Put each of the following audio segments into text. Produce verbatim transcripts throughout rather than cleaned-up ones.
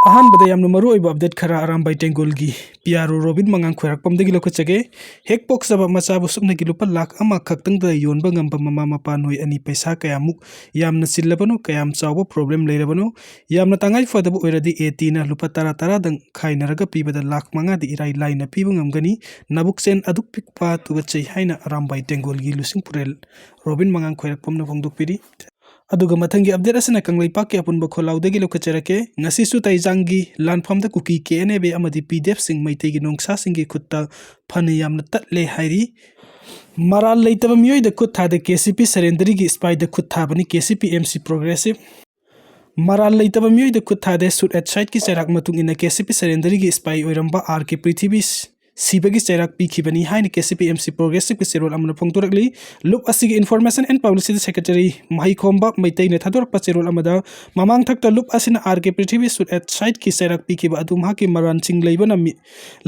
ꯑꯍꯥꯟꯕꯗ ꯌꯥꯝꯅ ꯃꯔꯨ ꯑꯣꯏꯕ update ꯈꯔ ꯑꯔꯥꯝꯕꯥꯏ ꯇꯦꯡꯒꯣꯜꯒꯤ ꯄꯤ ꯑꯥꯔ ꯑꯣ ꯔꯣꯕꯤꯟ ꯃꯉꯥꯡ ꯈꯣꯏꯔꯥꯛꯄꯝꯗꯒꯤ ꯂꯧꯈꯠꯆꯒꯦ꯫ ꯍꯦꯛ ꯄꯣꯛꯆꯕ ꯃꯆꯥꯕꯨ ꯁꯨꯞꯅꯒꯤ ꯂꯨꯄꯥ ꯂꯥꯈ ꯑꯃ ꯈꯛꯇꯪꯗ ꯌꯣꯟꯕ ꯉꯝꯕ ꯃꯃꯥ ꯃꯄꯥ ꯅꯣꯏ ꯑꯅꯤ ꯄꯩꯁꯥ ꯀꯌꯥꯃꯨꯛ ꯌꯥꯝꯅ ꯆꯤꯜꯂꯕꯅꯣ, ꯀꯌꯥꯝ ꯆꯥꯎꯕ problem ꯂꯩꯔꯕꯅꯣ? ꯌꯥꯝꯅ ꯇꯉꯥꯏ ꯐꯗꯕ ꯑꯣꯏꯔꯗꯤ ꯑꯦ ꯇꯤꯅ ꯂꯨꯄꯥ ꯇꯔꯥ ꯇꯔꯥꯗꯪ ꯈꯥꯏꯅꯔꯒ ꯄꯤꯕꯗ ꯂꯥꯈ ꯃꯉꯥꯗꯤ ꯏꯔꯥꯏ ꯂꯥꯏꯅ ꯄꯤꯕ ꯉꯝꯒꯅꯤ꯫ ꯅꯕꯨꯛꯆꯦꯜ ꯑꯗꯨꯛ ꯄꯤꯛꯄ ꯇꯨꯒꯠꯆꯩ ꯍꯥꯏꯅ ꯑꯔꯥꯝꯕꯥꯏ ꯇꯦꯡꯒꯣꯜꯒꯤ ꯂꯨꯆꯤꯡ ꯄꯨꯔꯦꯜ ꯔꯣꯕꯤꯟ ꯃꯉꯥꯡ ꯈꯣꯏꯔꯥꯛꯄꯝꯅ ꯐꯣꯡꯗꯣꯛꯄꯤꯔꯤ꯫ ꯑꯗꯨꯒ ꯃꯊꯪꯒꯤ update ꯑꯁꯤꯅ ꯀꯪꯂꯩꯄꯥꯛꯀꯤ ꯑꯄꯨꯟꯕ ꯈꯣꯜꯂꯥꯎꯗꯒꯤ ꯂꯧꯈꯠꯆꯔꯛꯀꯦ꯫ ꯉꯁꯤꯁꯨ ꯇꯩꯖꯥꯡꯒꯤ ꯂꯥꯟꯐꯝꯗ ꯀꯨꯀꯤ ꯀꯦ ꯑꯦꯟ ꯑꯦ ꯕꯤ ꯑꯃꯗꯤ ꯄꯤ ꯗꯤ ꯑꯦꯐꯁꯤꯡ ꯃꯩꯇꯩꯒꯤ ꯅꯣꯡꯁꯥꯁꯤꯡꯒꯤ ꯈꯨꯠꯇ ꯐꯅ ꯌꯥꯝꯅ ꯇꯠꯂꯦ ꯍꯥꯏꯔꯤ꯫ ꯃꯔꯥꯜ ꯂꯩꯇꯕ ꯃꯤꯑꯣꯏꯗ ꯈꯨꯠ ꯊꯥꯗꯦ, ꯀꯦ ꯁꯤ ꯄꯤ ꯁꯔꯦꯟꯗꯔꯤꯒꯤ ꯁꯤꯄꯥꯏꯗ ꯈꯨꯠ ꯊꯥꯕꯅꯤ K C P M C Progressive꯫ ꯃꯔꯥꯜ ꯂꯩꯇꯕ ꯃꯤꯑꯣꯏꯗ ꯈꯨꯠ ꯊꯥꯗꯦ, shoot at sight ꯀꯤ ꯆꯩꯔꯥꯛ ꯃꯇꯨꯡ ꯏꯟꯅ ꯀꯦ ꯁꯤ ꯄꯤ ꯁꯔꯦꯟꯗꯔꯤꯒꯤ ꯁꯤꯄꯥꯏ ꯑꯣꯏꯔꯝꯕ ꯑꯥꯔ ꯀꯦ ꯄ꯭ꯔꯤꯊꯤꯕꯤ ꯁꯤꯕꯒꯤ ꯆꯩꯔꯥꯛ ꯄꯤꯈꯤꯕꯅꯤ ꯍꯥꯏꯅ K C P M C Progressive ꯀꯤ ꯆꯦꯔꯣꯜ ꯑꯃꯅ ꯐꯣꯡꯗꯣꯔꯛꯂꯤ꯫ ꯂꯨꯞ ꯑꯁꯤꯒꯤ Information and Publicity Secretary ꯃꯍꯩꯈꯣꯝꯕ ꯃꯩꯇꯩꯅ ꯊꯥꯗꯣꯔꯛꯄ ꯆꯦꯔꯣꯜ ꯑꯃꯗ, ꯃꯃꯥꯡꯊꯛꯇ ꯂꯨꯞ ꯑꯁꯤꯅ ꯑꯥꯔ ꯀꯦ ꯄ꯭ꯔꯤꯊꯤꯕꯤ shoot at sight ꯀꯤ ꯆꯩꯔꯥꯛ ꯄꯤꯈꯤꯕ ꯑꯗꯨ ꯃꯍꯥꯛꯀꯤ ꯃꯔꯥꯟꯁꯤꯡ ꯂꯩꯕꯅ ꯃꯤ-,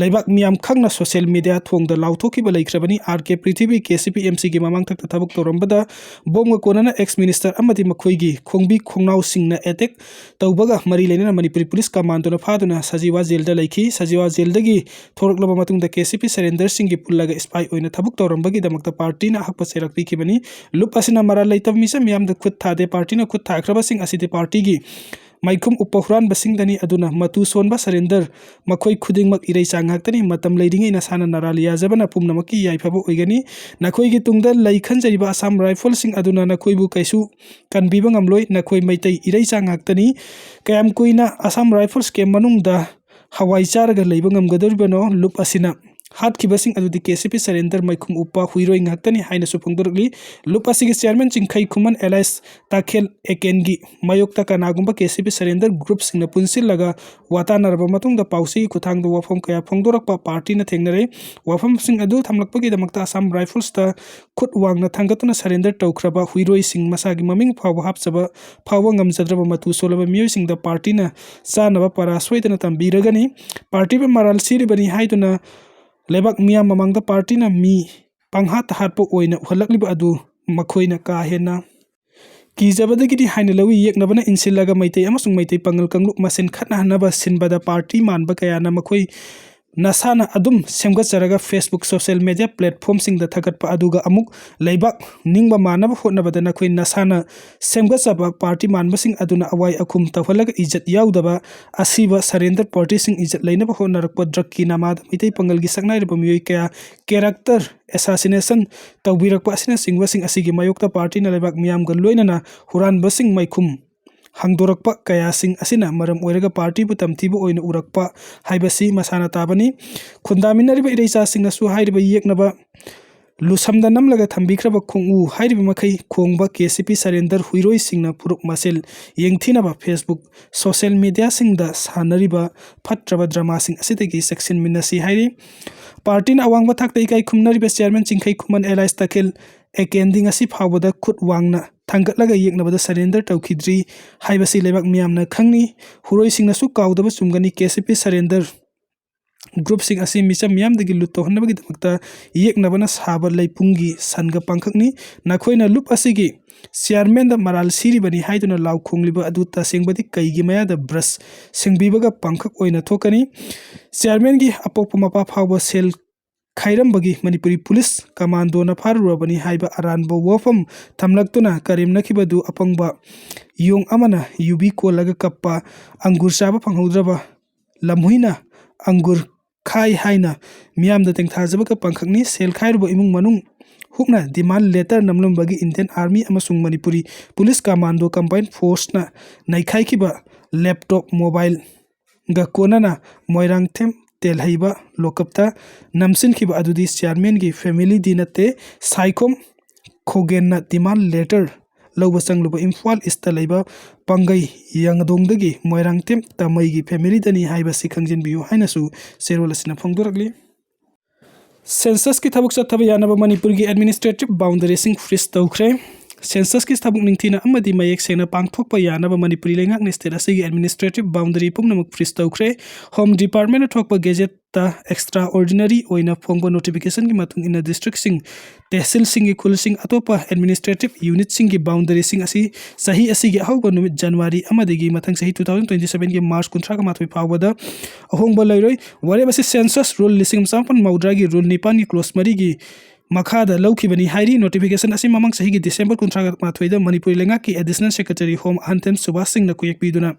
ꯂꯩꯕꯥꯛ ꯃꯤꯌꯥꯝ ꯈꯪꯅ social media ꯊꯣꯡꯗ ꯂꯥꯎꯊꯣꯛꯈꯤꯕ ꯂꯩꯈ꯭ꯔꯕꯅꯤ꯫ ꯑꯥꯔ ꯀꯦ ꯄ꯭ꯔꯤꯊꯤꯕꯤ ꯀꯦ ꯁꯤ ꯄꯤ ꯑꯦꯝ ꯁꯤꯒꯤ ꯃꯃꯥꯡꯊꯛꯇ ꯊꯕꯛ ꯇꯧꯔꯝꯕꯗ ꯕꯣꯝꯒ ꯀꯣꯟꯅꯅ ex minister ꯑꯃꯗꯤ ꯃꯈꯣꯏꯒꯤ ꯈꯣꯡꯕꯤ ꯈꯣꯡꯅꯥꯎꯁꯤꯡꯅ attack ꯇꯧꯕꯒ ꯃꯔꯤ ꯂꯩꯅꯅ ꯃꯅꯤꯄꯨꯔꯤ police commando ꯅ ꯐꯥꯗꯨꯅ ꯁꯖꯤꯋꯥ ꯖꯦꯜꯗ ꯂꯩꯈꯤ꯫ ꯁꯖꯤꯋꯥ ꯖꯦꯜꯗꯒꯤ ꯊꯣꯔꯛꯂꯕ ꯃꯇꯨꯡꯗ ꯀꯦ ꯁꯤ ꯄꯤ ꯁꯔꯦꯟꯗꯔꯁꯤꯡꯒꯤ ꯄꯨꯜꯂꯒ spy ꯑꯣꯏꯅ ꯊꯕꯛ ꯇꯧꯔꯝꯕꯒꯤꯗꯃꯛꯇ party ꯅ ꯑꯍꯛꯄ ꯆꯩꯔꯥꯛ ꯄꯤꯈꯤꯕꯅꯤ꯫ ꯂꯨꯞ ꯑꯁꯤꯅ ꯃꯔꯥꯜ ꯂꯩꯇꯕ ꯃꯤꯆꯝ ꯃꯤꯌꯥꯝꯗ ꯈꯨꯠ ꯊꯥꯗꯦ꯫ Party ꯅ ꯈꯨꯠ ꯊꯥꯈ꯭ꯔꯕꯁꯤꯡ ꯑꯁꯤꯗꯤ party ꯒꯤ ꯃꯥꯏꯈꯨꯝ ꯎꯞꯄ ꯍꯨꯔꯥꯟꯕꯁꯤꯡꯗꯅꯤ꯫ ꯑꯗꯨꯅ ꯃꯇꯨ ꯁꯣꯟꯕ ꯁꯔꯦꯟꯗꯔ, ꯃꯈꯣꯏ ꯈꯨꯗꯤꯡꯃꯛ ꯏꯔꯩꯆꯥ ꯉꯥꯛꯇꯅꯤ꯫ ꯃꯇꯝ ꯂꯩꯔꯤꯉꯩ ꯅꯁꯥꯅ ꯅꯔꯥꯜ ꯌꯥꯖꯕꯅ ꯄꯨꯝꯅꯃꯛꯀꯤ ꯌꯥꯏꯐꯕ ꯑꯣꯏꯒꯅꯤ꯫ ꯅꯈꯣꯏꯒꯤ ꯇꯨꯡꯗ ꯂꯩ ꯈꯟꯖꯔꯤꯕ ꯑꯁꯥꯝ ꯔꯥꯏꯐꯜꯁꯤꯡ ꯑꯗꯨꯅ ꯅꯈꯣꯏꯕꯨ ꯀꯩꯁꯨ ꯀꯟꯕꯤꯕ ꯉꯝꯂꯣꯏ꯫ ꯅꯈꯣꯏ ꯃꯩꯇꯩ ꯏꯔꯩꯆꯥ ꯉꯥꯛꯇꯅꯤ꯫ ꯀꯌꯥꯝ ꯀꯨꯏꯅ ꯑꯁꯥꯝ ꯔꯥꯏꯐꯜꯁ camp ꯃꯅꯨꯡꯗ ꯍꯋꯥꯏ ꯆꯥꯔꯒ ꯂꯩꯕ ꯉꯝꯒꯗꯧꯔꯤꯕꯅꯣ? ꯂꯨꯞ ꯑꯁꯤꯅ ꯍꯥꯠꯈꯤꯕꯁꯤꯡ ꯑꯗꯨꯗꯤ ꯀꯦ ꯁꯤ ꯄꯤ ꯁꯔꯦꯟꯗꯔ ꯃꯥꯏꯈꯨꯝ ꯎꯞꯄ ꯍꯨꯏꯔꯣꯏ ꯉꯥꯛꯇꯅꯤ ꯍꯥꯏꯅꯁꯨ ꯐꯣꯡꯗꯣꯔꯛꯂꯤ꯫ ꯂꯨꯞ ꯑꯁꯤꯒꯤ chairman ꯆꯤꯡꯈꯩ ꯈꯨꯃꯟ alias ꯇꯥꯈꯦꯜ ꯑꯦꯀꯦꯟꯒꯤ ꯃꯥꯌꯣꯛꯇ ꯀꯅꯥꯒꯨꯝꯕ ꯀꯦ ꯁꯤ ꯄꯤ ꯁꯔꯦꯟꯗꯔ group ꯁꯤꯡꯅ ꯄꯨꯟꯁꯤꯜꯂꯒ ꯋꯥꯇꯥꯅꯔꯕ ꯃꯇꯨꯡꯗ ꯄꯥꯎꯆꯦꯒꯤ ꯈꯨꯠꯊꯥꯡꯗ ꯋꯥꯐꯝ ꯀꯌꯥ ꯐꯣꯡꯗꯣꯔꯛꯄ party ꯅ ꯊꯦꯡꯅꯔꯦ꯫ ꯋꯥꯐꯝꯁꯤꯡ ꯑꯗꯨ ꯊꯝꯂꯛꯄꯒꯤꯗꯃꯛꯇ ꯑꯁꯥꯝ ꯔꯥꯏꯐꯜꯁꯇ ꯈꯨꯠ ꯋꯥꯡꯅ ꯊꯥꯡꯒꯠꯇꯨꯅ surrender ꯇꯧꯈ꯭ꯔꯕ ꯍꯨꯏꯔꯣꯏꯁꯤꯡ, ꯃꯁꯥꯒꯤ ꯃꯃꯤꯡ ꯐꯥꯎꯕ ꯍꯥꯞꯆꯕ ꯐꯥꯎꯕ ꯉꯝꯖꯗ꯭ꯔꯕ ꯃꯇꯨ ꯁꯣꯜꯂꯕ ꯃꯤꯑꯣꯏꯁꯤꯡꯗ party ꯅ ꯆꯥꯅꯕ ꯄꯔꯥ ꯁꯣꯏꯗꯅ ꯇꯝꯕꯤꯔꯒꯅꯤ꯫ Party ꯕꯨ ꯃꯔꯥꯜ ꯁꯤꯔꯤꯕꯅꯤ ꯍꯥꯏꯗꯨꯅ ꯂꯩꯕꯥꯛ ꯃꯤꯌꯥꯝ ꯃꯃꯥꯡꯗ party ꯅ ꯃꯤ ꯄꯪꯍꯥꯠꯇ ꯍꯥꯠꯄ ꯑꯣꯏꯅ ꯎꯍꯜꯂꯛꯂꯤꯕ ꯑꯗꯨ ꯃꯈꯣꯏꯅ ꯀꯥ ꯍꯦꯟꯅ ꯀꯤꯖꯕꯗꯒꯤꯗꯤ ꯍꯥꯏꯅ ꯂꯧꯏ꯫ ꯌꯦꯛꯅꯕꯅ ꯏꯟꯁꯤꯜꯂꯒ ꯃꯩꯇꯩ ꯑꯃꯁꯨꯡ ꯃꯩꯇꯩ ꯄꯥꯉꯜ ꯀꯥꯡꯂꯨꯞ ꯃꯁꯦꯟ ꯈꯠꯅꯍꯟꯅꯕ ꯁꯤꯟꯕꯗ ꯄꯥꯔꯇꯤ ꯃꯥꯟꯕ ꯀꯌꯥꯅ ꯃꯈꯣꯏ ꯅꯁꯥꯅ ꯑꯗꯨꯝ ꯁꯦꯝꯒꯠꯆꯔꯒ Facebook, social media platformꯁꯤꯡꯗ ꯊꯥꯒꯠꯄ ꯑꯗꯨꯒ ꯑꯃꯨꯛ ꯂꯩꯕꯥꯛ ꯅꯤꯡꯕ ꯃꯥꯟꯅꯕ ꯍꯣꯠꯅꯕꯗ ꯅꯈꯣꯏ ꯅꯁꯥꯅ ꯁꯦꯝꯒꯠꯆꯕ ꯄꯥꯔꯇꯤ ꯃꯥꯟꯕꯁꯤꯡ ꯑꯗꯨꯅ ꯑꯋꯥꯏ ꯑꯈꯨꯝ ꯇꯧꯍꯜꯂꯒ ꯏꯖꯠ ꯌꯥꯎꯗꯕ ꯑꯁꯤꯕ surrender partyꯁꯤꯡ ꯏꯖꯠ ꯂꯩꯅꯕ ꯍꯣꯠꯅꯔꯛꯄ drugꯀꯤ ꯅꯃꯥꯗ ꯃꯩꯇꯩ ꯄꯥꯉꯜꯒꯤ ꯁꯛꯅꯥꯏꯔꯕ ꯃꯤꯑꯣꯏ ꯀꯌꯥ character assassination ꯇꯧꯕꯤꯔꯛꯄ ꯑꯁꯤꯅꯆꯤꯡꯕꯁꯤꯡ ꯑꯁꯤꯒꯤ ꯃꯥꯌꯣꯛꯇ ꯄꯥꯔꯇꯤꯅ ꯂꯩꯕꯥꯛ ꯃꯤꯌꯥꯝꯒ ꯂꯣꯏꯅꯅ ꯍꯨꯔꯥꯟꯕꯁꯤꯡ ꯃꯥꯏꯈꯨꯝ ꯍꯥꯡꯗꯣꯔꯛꯄ ꯀꯌꯥꯁꯤꯡ ꯑꯁꯤꯅ ꯃꯔꯝ ꯑꯣꯏꯔꯒ ꯄꯥꯔꯇꯤꯕꯨ ꯇꯝꯊꯤꯕ ꯑꯣꯏꯅ ꯎꯔꯛꯄ ꯍꯥꯏꯕꯁꯤ ꯃꯁꯥꯅ ꯇꯥꯕꯅꯤ꯫ ꯈꯨꯟꯗꯥꯃꯤꯟꯅꯔꯤꯕ ꯏꯔꯩꯆꯥꯁꯤꯡꯅꯁꯨ ꯍꯥꯏꯔꯤꯕ ꯌꯦꯛꯅꯕ ꯂꯨꯁꯝꯗ ꯅꯝꯂꯒ ꯊꯝꯕꯤꯈ꯭ꯔꯕ ꯈꯣꯡꯎ ꯍꯥꯏꯔꯤꯕ ꯃꯈꯩ ꯈꯣꯡꯕ KCP surrender ꯍꯨꯏꯔꯣꯏꯁꯤꯡꯅ ꯐꯨꯔꯨꯞ ꯃꯁꯦꯜ ꯌꯦꯡꯊꯤꯅꯕ Facebook, social mediaꯁꯤꯡꯗ ꯁꯥꯟꯅꯔꯤꯕ ꯐꯠꯇ꯭ꯔꯕ dramaꯁꯤꯡ ꯑꯁꯤꯗꯒꯤ ꯆꯦꯛꯁꯤꯟꯃꯤꯟꯅꯁꯤ ꯍꯥꯏꯔꯤ꯫ ꯄꯥꯔꯇꯤꯅ ꯑꯋꯥꯡꯕ ꯊꯥꯛꯇ ꯏꯀꯥꯏ ꯈꯨꯝꯅꯔꯤꯕ chairman ꯆꯤꯡꯈꯩ ꯈꯨꯃꯟ alias ꯇꯈꯦꯜ ꯑꯦꯀꯦꯟꯗꯤ ꯉꯁꯤ ꯐꯥꯎꯕꯗ ꯈꯨꯠ ꯋꯥꯡꯅ ꯊꯥꯡꯒꯠꯂꯒ ꯌꯦꯛꯅꯕꯗ surrender ꯇꯧꯈꯤꯗ꯭ꯔꯤ ꯍꯥꯏꯕꯁꯤ ꯂꯩꯕꯥꯛ ꯃꯤꯌꯥꯝꯅ ꯈꯪꯅꯤ꯫ ꯍꯨꯔꯣꯏꯁꯤꯡꯅꯁꯨ ꯀꯥꯎꯗꯕ ꯆꯨꯝꯒꯅꯤ꯫ KCP surrender groupꯁꯤꯡ ꯑꯁꯤ ꯃꯤꯆꯝ ꯃꯤꯌꯥꯝꯗꯒꯤ ꯂꯨꯠ ꯇꯧꯍꯟꯅꯕꯒꯤꯗꯃꯛꯇ ꯌꯦꯛꯅꯕꯅ ꯁꯥꯕ ꯂꯩꯄꯨꯡꯒꯤ ꯁꯟꯒ ꯄꯥꯡꯈꯛꯅꯤ꯫ ꯅꯈꯣꯏꯅ ꯂꯨꯞ ꯑꯁꯤꯒꯤ chairmanꯗ ꯃꯔꯥꯜ ꯁꯤꯔꯤꯕꯅꯤ ꯍꯥꯏꯗꯨꯅ ꯂꯥꯎ ꯈꯣꯡꯂꯤꯕ ꯑꯗꯨ ꯇꯁꯦꯡꯕꯗꯤ ꯀꯩꯒꯤ ꯃꯌꯥꯗ brush ꯁꯦꯡꯕꯤꯕꯒ ꯄꯥꯡꯈꯛ ꯑꯣꯏꯅ ꯊꯣꯛꯀꯅꯤ? Chairmanꯒꯤ ꯑꯄꯣꯛꯄ ꯃꯄꯥ ꯐꯥꯎꯕ ꯁꯦꯜ ꯈꯥꯏꯔꯝꯕꯒꯤ ꯃꯅꯤꯄꯨꯔꯤ ꯄꯨꯂꯤꯁ ꯀꯃꯥꯟꯗꯣꯅ ꯐꯥꯔꯨꯔꯕꯅꯤ ꯍꯥꯏꯕ ꯑꯔꯥꯟꯕ ꯋꯥꯐꯝ ꯊꯝꯂꯛꯇꯨꯅ ꯀꯔꯦꯝꯅꯈꯤꯕꯗꯨ ꯑꯄꯪꯕ ꯌꯣꯡ ꯑꯃꯅ ꯌꯨꯕꯤ ꯀꯣꯜꯂꯒ ꯀꯞꯄ, ꯑꯪꯒꯨꯔ ꯆꯥꯕ ꯐꯪꯍꯧꯗ꯭ꯔꯕ ꯂꯝꯍꯨꯏꯅ ꯑꯪꯒꯨꯔ ꯈꯥꯏ ꯍꯥꯏꯅ ꯃꯤꯌꯥꯝꯗ ꯇꯦꯡꯊꯥꯖꯕꯒ ꯄꯥꯡꯈꯛꯅꯤ꯫ ꯁꯦꯜ ꯈꯥꯏꯔꯨꯕ ꯏꯃꯨꯡ ꯃꯅꯨꯡ ꯍꯨꯞꯅ demand letter ꯅꯝꯂꯝꯕꯒꯤ Indian Army ꯑꯃꯁꯨꯡ Manipuri police commando combined forceꯅ ꯅꯩꯈꯥꯏꯈꯤꯕ laptop, mobile ꯒ ꯀꯣꯟꯅꯅ ꯃꯣꯏꯔꯥꯡꯊꯦꯝ ꯇꯦꯜꯍꯩꯕ ꯂꯣꯀꯞꯇ ꯅꯝꯁꯤꯟꯈꯤꯕ ꯑꯗꯨꯗꯤ chairmanꯒꯤ familyꯗꯤ ꯅꯠꯇꯦ꯫ ꯁꯥꯏꯈꯣꯝ ꯈꯣꯒꯦꯟꯅ demand letter ꯂꯧꯕ ꯆꯪꯂꯨꯕ ꯏꯝꯐꯥꯜ ꯏꯁꯇ ꯂꯩꯕ ꯄꯥꯡꯒꯩ ꯌꯥꯡꯗꯣꯡꯗꯒꯤ ꯃꯣꯏꯔꯥꯡꯊꯦꯝ ꯇꯃꯩꯒꯤ familyꯗꯅꯤ ꯍꯥꯏꯕꯁꯤ ꯈꯪꯖꯤꯟꯕꯤꯌꯨ ꯍꯥꯏꯅꯁꯨ ꯆꯦꯔꯣꯜ ꯑꯁꯤꯅ ꯐꯣꯡꯗꯣꯔꯛꯂꯤ꯫ Censusꯀꯤ ꯊꯕꯛ ꯆꯠꯊꯕ ꯌꯥꯅꯕ ꯃꯅꯤꯄꯨꯔꯒꯤ administrative boundaryꯁꯤꯡ freeze ꯇꯧꯈ꯭ꯔꯦ꯫ Census-ꯀꯤ ꯊꯕꯛ ꯅꯤꯡꯊꯤꯅ ꯑꯃꯗꯤ ꯃꯌꯦꯛ ꯁꯦꯡꯅ ꯄꯥꯡꯊꯣꯛꯄ ꯌꯥꯅꯕ ꯃꯅꯤꯄꯨꯔꯤ ꯂꯩꯉꯥꯛꯅ state ꯑꯁꯤꯒꯤ administrative boundary ꯄꯨꯝꯅꯃꯛ freeze ꯇꯧꯈ꯭ꯔꯦ꯫ Home Department-ꯅ ꯊꯣꯛꯄ Gazette-ꯇ extraordinary ꯑꯣꯏꯅ ꯐꯣꯡꯕ notification-ꯒꯤ ꯃꯇꯨꯡ ꯏꯟꯅ district-ꯁꯤꯡ, ꯇꯦꯍꯁꯤꯜꯁꯤꯡꯒꯤ ꯈꯨꯜꯁꯤꯡ, ꯑꯇꯣꯞꯄ administrative unit-ꯁꯤꯡꯒꯤ boundary-ꯁꯤꯡ ꯑꯁꯤ ꯆꯍꯤ ꯑꯁꯤꯒꯤ ꯑꯍꯧꯕ ꯅꯨꯃꯤꯠ January ꯑꯃꯗꯒꯤ ꯃꯊꯪ ꯆꯍꯤ two thousand twenty seven-ꯒꯤ March ꯀꯨꯟꯊ꯭ꯔꯥꯒ ꯃꯥꯊꯣꯏ ꯐꯥꯎꯕꯗ ꯑꯍꯣꯡꯕ ꯂꯩꯔꯣꯏ꯫ ꯋꯥꯔꯦꯞ ꯑꯁꯤ census rule ꯂꯤꯁꯤꯡ ꯑꯃ ꯆꯃꯥꯄꯟ ꯃꯧꯗ꯭ꯔꯥꯒꯤ rule ꯅꯤꯄꯥꯟꯒꯤ clause ꯃꯔꯤꯒꯤ ꯃꯈꯥꯗ ꯂꯧꯈꯤꯕꯅꯤ ꯍꯥꯏꯔꯤ꯫ Notification ꯑꯁꯤ ꯃꯃꯥꯡ ꯆꯍꯤꯒꯤ December ꯀꯨꯟꯊ꯭ꯔꯥ ꯃꯥꯊꯣꯏꯗ ꯃꯅꯤꯄꯨꯔꯤ ꯂꯩꯉꯥꯛꯀꯤ Additional Secretary Home ꯑꯍꯟꯊꯦꯝ ꯁꯨꯕꯥꯁ ꯁꯤꯡꯅ ꯀꯨꯌꯦꯛ ꯄꯤꯗꯨꯅ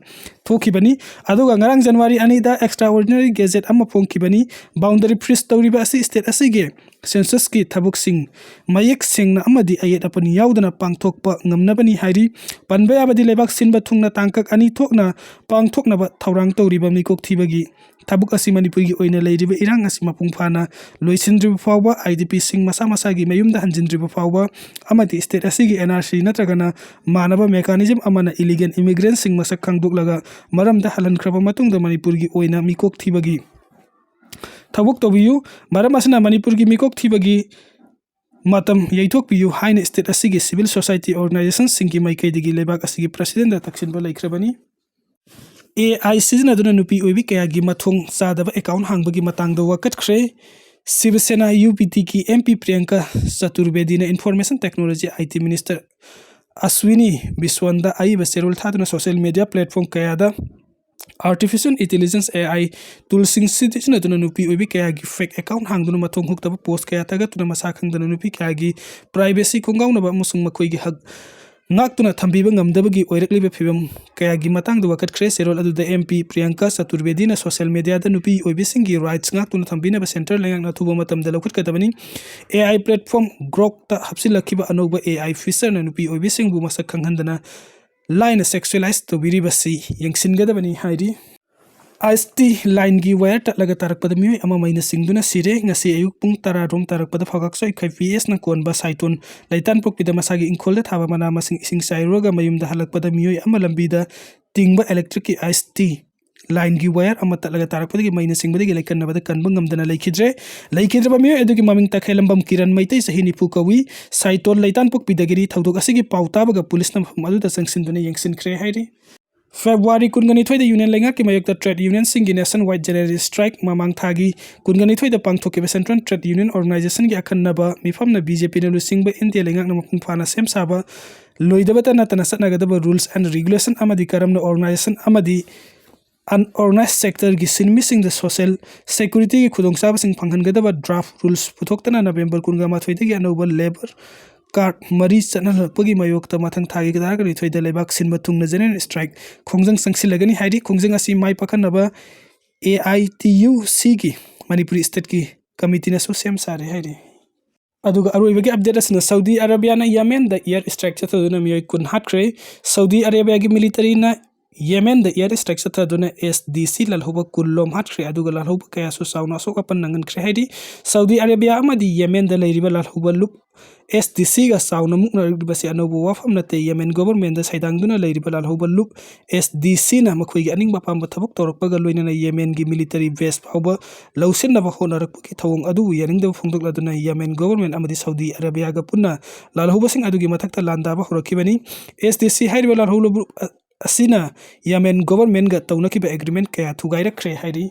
ꯊꯣꯛꯈꯤꯕꯅꯤ꯫ ꯑꯗꯨꯒ ꯉꯔꯥꯡ January ꯑꯅꯤꯗ extraordinary gazette ꯑꯃ ꯐꯣꯡꯈꯤꯕꯅꯤ꯫ Boundary freeze ꯇꯧꯔꯤꯕ ꯑꯁꯤ state ꯑꯁꯤꯒꯤ census-ꯀꯤ ꯊꯕꯛꯁꯤꯡ ꯃꯌꯦꯛ ꯁꯦꯡꯅ ꯑꯃꯗꯤ ꯑꯌꯦꯠ ꯑꯄꯟ ꯌꯥꯎꯗꯅ ꯄꯥꯡꯊꯣꯛꯄ ꯉꯝꯅꯕꯅꯤ ꯍꯥꯏꯔꯤ꯫ ꯄꯟꯕ ꯌꯥꯕꯗꯤ ꯂꯩꯕꯥꯛ ꯁꯤꯟꯕ ꯊꯨꯡꯅ ꯇꯥꯡꯀꯛ ꯑꯅꯤ ꯊꯣꯛꯅ ꯄꯥꯡꯊꯣꯛꯅꯕ ꯊꯧꯔꯥꯡ ꯇꯧꯔꯤꯕ ꯃꯤꯀꯣꯛ ꯊꯤꯕꯒꯤ ꯊꯕꯛ ꯑꯁꯤ ꯃꯅꯤꯄꯨꯔꯒꯤ ꯑꯣꯏꯅ ꯂꯩꯔꯤꯕ ꯏꯔꯥꯡ ꯑꯁꯤ ꯃꯄꯨꯡ ꯐꯥꯅ ꯂꯣꯏꯁꯤꯟꯗ꯭ꯔꯤꯕ ꯐꯥꯎꯕ, I D P-ꯁꯤꯡ ꯃꯁꯥ ꯃꯁꯥꯒꯤ ꯃꯌꯨꯝꯗ ꯍꯟꯖꯤꯟꯗ꯭ꯔꯤꯕ ꯐꯥꯎꯕ ꯑꯃꯗꯤ state ꯑꯁꯤꯒꯤ N R C ꯅꯠꯇ꯭ꯔꯒꯅ ꯃꯥꯟꯅꯕ mechanism ꯑꯃꯅ illegal immigrant-ꯁꯤꯡ ꯃꯁꯛ ꯈꯪꯗꯣꯛꯂꯒ ꯃꯔꯝꯗ ꯍꯜꯍꯟꯈ꯭ꯔꯕ ꯃꯇꯨꯡꯗ ꯃꯅꯤꯄꯨꯔꯒꯤ ꯑꯣꯏꯅ ꯃꯤꯀꯣꯛ ꯊꯤꯕꯒꯤ ꯊꯕꯛ ꯇꯧꯕꯤꯌꯨ꯫ ꯃꯔꯝ ꯑꯁꯤꯅ ꯃꯅꯤꯄꯨꯔꯒꯤ ꯃꯤꯀꯣꯛ ꯊꯤꯕꯒꯤ ꯃꯇꯝ ꯌꯩꯊꯣꯛꯄꯤꯌꯨ ꯍꯥꯏꯅ state ꯑꯁꯤꯒꯤ civil society organization-ꯁꯤꯡꯒꯤ ꯃꯥꯏꯀꯩꯗꯒꯤ ꯂꯩꯕꯥꯛ ꯑꯁꯤꯒꯤ President-ꯗ ꯇꯛꯁꯤꯟꯕ ꯂꯩꯈ꯭ꯔꯕꯅꯤ꯫ A I ꯁꯤꯖꯤꯟꯅꯗꯨꯅ ꯅꯨꯄꯤ ꯑꯣꯏꯕꯤ ꯀꯌꯥꯒꯤ ꯃꯊꯣꯡ ꯆꯥꯗꯕ account ꯍꯥꯡꯕꯒꯤ ꯃꯇꯥꯡꯗ ꯋꯥꯀꯠꯈ꯭ꯔꯦ꯫ Shiva Sena U P T-ꯒꯤ M P Priyanka Chaturvedi-ꯅ Information Technology I T Minister Ashwini Vaishnaw-ꯗ ꯑꯏꯕ ꯆꯦꯔꯣꯜ ꯊꯥꯗꯨꯅ social media platform ꯀꯌꯥꯗ artificial intelligence, A I, tool-ꯁꯤꯡ ꯁꯤꯖꯤꯟꯅꯗꯨꯅ ꯅꯨꯄꯤ ꯑꯣꯏꯕꯤ ꯀꯌꯥꯒꯤ fake account ꯍꯥꯡꯗꯨꯅ ꯃꯊꯣꯡ ꯍꯨꯛꯇꯕ post ꯀꯌꯥ ꯊꯥꯒꯠꯇꯨꯅ ꯃꯁꯥ ꯈꯪꯗꯅ ꯅꯨꯄꯤ ꯀꯌꯥꯒꯤ privacy ꯈꯣꯡꯒꯥꯎꯅꯕ ꯑꯃꯁꯨꯡ ꯃꯈꯣꯏꯒꯤ ꯍꯛ ꯉꯥꯛꯇꯨꯅ ꯊꯝꯕꯤꯕ ꯉꯝꯗꯕꯒꯤ ꯑꯣꯏꯔꯛꯂꯤꯕ ꯐꯤꯕꯝ ꯀꯌꯥꯒꯤ ꯃꯇꯥꯡꯗ ꯋꯥꯀꯠꯈ꯭ꯔꯦ꯫ ꯆꯦꯔꯣꯜ ꯑꯗꯨꯗ M P Priyanka Chaturvedi-ꯅ social media-ꯗ ꯅꯨꯄꯤ ꯑꯣꯏꯕꯤꯁꯤꯡꯒꯤ rights ꯉꯥꯛꯇꯨꯅ ꯊꯝꯕꯤꯅꯕ central ꯂꯩꯉꯥꯛꯅ ꯑꯊꯨꯕ ꯃꯇꯝꯗ ꯂꯧꯈꯠꯀꯗꯕꯅꯤ꯫ A I platform Grok-ꯇ ꯍꯥꯞꯆꯤꯜꯂꯛꯈꯤꯕ ꯑꯅꯧꯕ A I feature-ꯅ ꯅꯨꯄꯤ ꯑꯣꯏꯕꯤꯁꯤꯡꯕꯨ ꯃꯁꯛ ꯈꯪꯍꯟꯗꯅ ꯂꯥꯏꯅ sexualize ꯇꯧꯕꯤꯔꯤꯕꯁꯤ ꯌꯦꯡꯁꯤꯟꯒꯗꯕꯅꯤ ꯍꯥꯏꯔꯤ꯫ ꯑꯥꯏꯁ ꯇꯤ ꯂꯥꯏꯟꯒꯤ ꯋꯥꯌꯔ ꯇꯠꯂꯒ ꯇꯥꯔꯛꯄꯗ ꯃꯤꯑꯣꯏ ꯑꯃ ꯃꯩꯅ ꯆꯤꯡꯗꯨꯅ ꯁꯤꯔꯦ꯫ ꯉꯁꯤ ꯑꯌꯨꯛ ꯄꯨꯡ ꯇꯔꯥ ꯔꯣꯝ ꯇꯥꯔꯛꯄꯗ ꯐꯥꯎꯒꯥꯛꯆꯣꯏ ꯈꯩ ꯄꯤ ꯑꯦꯁꯅ ꯀꯣꯟꯕ ꯁꯥꯏꯇꯣꯟ ꯂꯩꯇꯥꯟꯄꯣꯛꯄꯤꯗ ꯃꯁꯥꯒꯤ ꯏꯪꯈꯣꯜꯗ ꯊꯥꯕ ꯃꯅꯥ ꯃꯁꯤꯡ ꯏꯁꯤꯡ ꯆꯥꯏꯔꯨꯔꯒ ꯃꯌꯨꯝꯗ ꯍꯜꯂꯛꯄꯗ ꯃꯤꯑꯣꯏ ꯑꯃ ꯂꯝꯕꯤꯗ ꯇꯤꯡꯕ ꯏꯂꯦꯛꯇ꯭ꯔꯤꯛꯀꯤ ꯑꯥꯏꯁ ꯇꯤ ꯂꯥꯏꯟꯒꯤ ꯋꯥꯌꯔ ꯑꯃ ꯇꯠꯂꯒ ꯇꯥꯔꯛꯄꯗꯒꯤ ꯃꯩꯅ ꯆꯤꯡꯕꯗꯒꯤ ꯂꯩꯀꯟꯅꯕꯗ ꯀꯟꯕ ꯉꯝꯗꯅ ꯂꯩꯈꯤꯗ꯭ꯔꯦ꯫ ꯂꯩꯈꯤꯗ꯭ꯔꯕ ꯃꯤꯑꯣꯏ ꯑꯗꯨꯒꯤ ꯃꯃꯤꯡ ꯇꯈꯦꯜꯂꯝꯕꯝ ꯀꯤꯔꯟ ꯃꯩꯇꯩ, ꯆꯍꯤ ꯅꯤꯐꯨ ꯀꯧꯏ꯫ ꯁꯥꯏꯇꯣꯜ ꯂꯩꯇꯥꯟꯄꯣꯛꯄꯤꯗꯒꯤꯅꯤ꯫ ꯊꯧꯗꯣꯛ ꯑꯁꯤꯒꯤ ꯄꯥꯎ ꯇꯥꯕꯒ ꯄꯨꯂꯤꯁꯅ ꯃꯐꯝ ꯑꯗꯨꯗ ꯆꯪꯁꯤꯟꯗꯨꯅ ꯌꯦꯡꯁꯤꯟꯈ꯭ꯔꯦ ꯍꯥꯏꯔꯤ꯫ ꯐꯦꯕ꯭ꯔꯨꯋꯥꯔꯤ ꯀꯨꯟꯒ ꯅꯤꯊꯣꯏꯗ ꯌꯨꯅꯤꯌꯟ ꯂꯩꯉꯥꯛꯀꯤ ꯃꯥꯌꯣꯛꯇ ꯇ꯭ꯔꯦꯗ ꯌꯨꯅꯤꯌꯟꯁꯤꯡꯒꯤ ꯅꯦꯁꯟ ꯋꯥꯏꯗ ꯖꯦꯅꯔꯦꯜ ꯁ꯭ꯇ꯭ꯔꯥꯏꯛ ꯃꯃꯥꯡ ꯊꯥꯒꯤ ꯀꯨꯟꯒ ꯅꯤꯊꯣꯏꯗ ꯄꯥꯡꯊꯣꯛꯈꯤꯕ ꯁꯦꯟꯇ꯭ꯔꯦꯜ ꯇ꯭ꯔꯦꯗ ꯌꯨꯅꯤꯌꯟ ꯑꯣꯔꯒꯅꯥꯏꯖꯦꯁꯟꯒꯤ ꯑꯈꯟꯅꯕ ꯃꯤꯐꯝꯅ ꯕꯤ ꯖꯦ ꯄꯤꯅ ꯂꯨꯆꯤꯡꯕ ꯏꯟꯗꯤꯌꯥ ꯂꯩꯉꯥꯛꯅ ꯃꯄꯨꯡ ꯐꯥꯅ ꯁꯦꯝ ꯁꯥꯕ ꯂꯣꯏꯗꯕꯇ ꯅꯠꯇꯅ ꯆꯠꯅꯒꯗꯕ ꯔꯨꯜꯁ ꯑꯦꯟ ꯔꯤꯒꯨꯂꯦꯁꯟ ꯑꯃꯗꯤ ꯀꯔꯝꯅ ꯑꯣꯔꯒꯅꯥꯏꯖꯦꯁꯟ ꯑꯃꯗꯤ ꯑꯟꯑꯣꯔꯒꯅꯥꯏꯖ ꯁꯦꯛꯇꯔꯒꯤ ꯁꯤꯟꯃꯤꯁꯤꯡꯗ ꯁꯣꯁꯤꯌꯦꯜ ꯁꯦꯀ꯭ꯌꯨꯔꯤꯇꯤꯒꯤ ꯈꯨꯗꯣꯡꯆꯥꯕꯁꯤꯡ ꯐꯪꯍꯟꯒꯗꯕ ꯗ꯭ꯔꯥꯐ ꯔꯨꯜꯁ ꯄꯨꯊꯣꯛꯇꯅ ꯅꯕꯦꯝꯕꯔ ꯀꯨꯟꯒ ꯃꯥꯊꯣꯏꯗꯒꯤ ꯑꯅꯧꯕ ꯂꯦꯕꯔ ꯀꯥꯔꯗ ꯃꯔꯤ ꯆꯠꯅꯍꯜꯂꯛꯄꯒꯤ ꯃꯥꯌꯣꯛꯇ ꯃꯊꯪ ꯊꯥꯒꯤ ꯇꯔꯥꯒ ꯅꯤꯊꯣꯏꯗ ꯂꯩꯕꯥꯛ ꯁꯤꯟꯕ ꯊꯨꯡꯅ ꯖꯦꯅꯔꯦꯜ ꯁ꯭ꯇ꯭ꯔꯥꯏꯛ ꯈꯣꯡꯖꯪ ꯆꯪꯁꯤꯜꯂꯒꯅꯤ ꯍꯥꯏꯔꯤ꯫ ꯈꯣꯡꯖꯪ ꯑꯁꯤ ꯃꯥꯏ ꯄꯥꯛꯍꯟꯅꯕ ꯑꯦ ꯑꯥꯏ ꯇꯤ ꯌꯨ ꯁꯤꯒꯤ ꯃꯅꯤꯄꯨꯔꯤ ꯁ꯭ꯇꯦꯠꯀꯤ ꯀꯃꯤꯇꯤꯅꯁꯨ ꯁꯦꯝ ꯁꯥꯔꯦ ꯍꯥꯏꯔꯤ꯫ ꯑꯗꯨꯒ ꯑꯔꯣꯏꯕꯒꯤ ꯑꯞꯗꯦꯠ ꯑꯁꯤꯅ ꯁꯥꯎꯗꯤ ꯑꯔꯥꯕꯤꯌꯥꯅ ꯌꯦꯃꯦꯟꯗ ꯏꯌꯔ ꯁ꯭ꯇ꯭ꯔꯥꯏꯛ ꯆꯠꯊꯗꯨꯅ ꯃꯤꯑꯣꯏ ꯀꯨꯟ ꯍꯥꯠꯈ꯭ꯔꯦ꯫ ꯁꯥꯎꯗꯤ ꯑꯔꯥꯕꯤꯌꯥꯒꯤ ꯃꯤꯂꯤꯇꯔꯤꯅ ꯌꯦꯃꯦꯟꯗ ꯏꯌꯔ ꯁ꯭ꯇ꯭ꯔꯥꯏꯛ ꯆꯠꯊꯗꯨꯅ ꯑꯦꯁ ꯗꯤ ꯁꯤ ꯂꯥꯜꯍꯧꯕ ꯀꯨꯟ ꯂꯣꯝ ꯍꯥꯠꯈ꯭ꯔꯦ, ꯑꯗꯨꯒ ꯂꯥꯜꯍꯧꯕ ꯀꯌꯥꯁꯨ ꯆꯥꯎꯅ ꯑꯁꯣꯛ ꯑꯄꯟ ꯅꯪꯍꯟꯈ꯭ꯔꯦ ꯍꯥꯏꯔꯤ꯫ ꯁꯥꯎꯗꯤ ꯑꯔꯥꯕꯤꯌꯥ ꯑꯃꯗꯤ ꯌꯦꯃꯦꯟꯗ ꯂꯩꯔꯤꯕ ꯂꯥꯜꯍꯧꯕ ꯂꯨꯞ ꯑꯦꯁ ꯗꯤ ꯁꯤꯒ ꯆꯥꯎꯅ ꯃꯨꯛꯅꯔꯛꯂꯤꯕꯁꯤ ꯑꯅꯧꯕ ꯋꯥꯐꯝ ꯅꯠꯇꯦ꯫ ꯌꯦꯃꯦꯟ ꯒꯣꯚꯔꯟꯃꯦꯟꯗ ꯁꯩꯗꯥꯡꯗꯨꯅ ꯂꯩꯔꯤꯕ ꯂꯥꯜꯍꯧꯕ ꯂꯨꯞ ꯑꯦꯁ ꯗꯤ ꯁꯤꯅ ꯃꯈꯣꯏꯒꯤ ꯑꯅꯤꯡꯕ ꯑꯄꯥꯝꯕ ꯊꯕꯛ ꯇꯧꯔꯛꯄꯒ ꯂꯣꯏꯅꯅ ꯌꯦꯃꯦꯟꯒꯤ ꯃꯤꯂꯤꯇꯔꯤ ꯕꯦꯁ ꯐꯥꯎꯕ ꯂꯧꯁꯤꯟꯅꯕ ꯍꯣꯠꯅꯔꯛꯄꯒꯤ ꯊꯧꯑꯣꯡ ꯑꯗꯨꯕꯨ ꯌꯥꯅꯤꯡꯗꯕ ꯐꯣꯡꯗꯣꯛꯂꯗꯨꯅ ꯌꯦꯃꯦꯟ ꯒꯣꯚꯔꯟꯃꯦꯟ ꯑꯃꯗꯤ ꯁꯥꯎꯗꯤ ꯑꯔꯥꯕꯤꯌꯥꯒ ꯄꯨꯟꯅ ꯂꯥꯜꯍꯧꯕꯁꯤꯡ ꯑꯗꯨꯒꯤ ꯃꯊꯛꯇ ꯂꯥꯟꯗꯥꯕ ꯍꯧꯔꯛꯈꯤꯕꯅꯤ꯫ ꯑꯦꯁ ꯗꯤ ꯁꯤ ꯍꯥꯏꯔꯤꯕ ꯂꯥꯜꯍꯧꯕ ꯂꯨꯞ ꯑꯁꯤꯅ ꯌꯦꯃꯦꯟ ꯒꯣꯚꯔꯟꯃꯦꯟꯒ ꯇꯧꯅꯈꯤꯕ ꯑꯦꯒ꯭ꯔꯤꯃꯦꯟ ꯀꯌꯥ ꯊꯨꯒꯥꯏꯔꯛꯈ꯭ꯔꯦ ꯍꯥꯏꯔꯤ꯫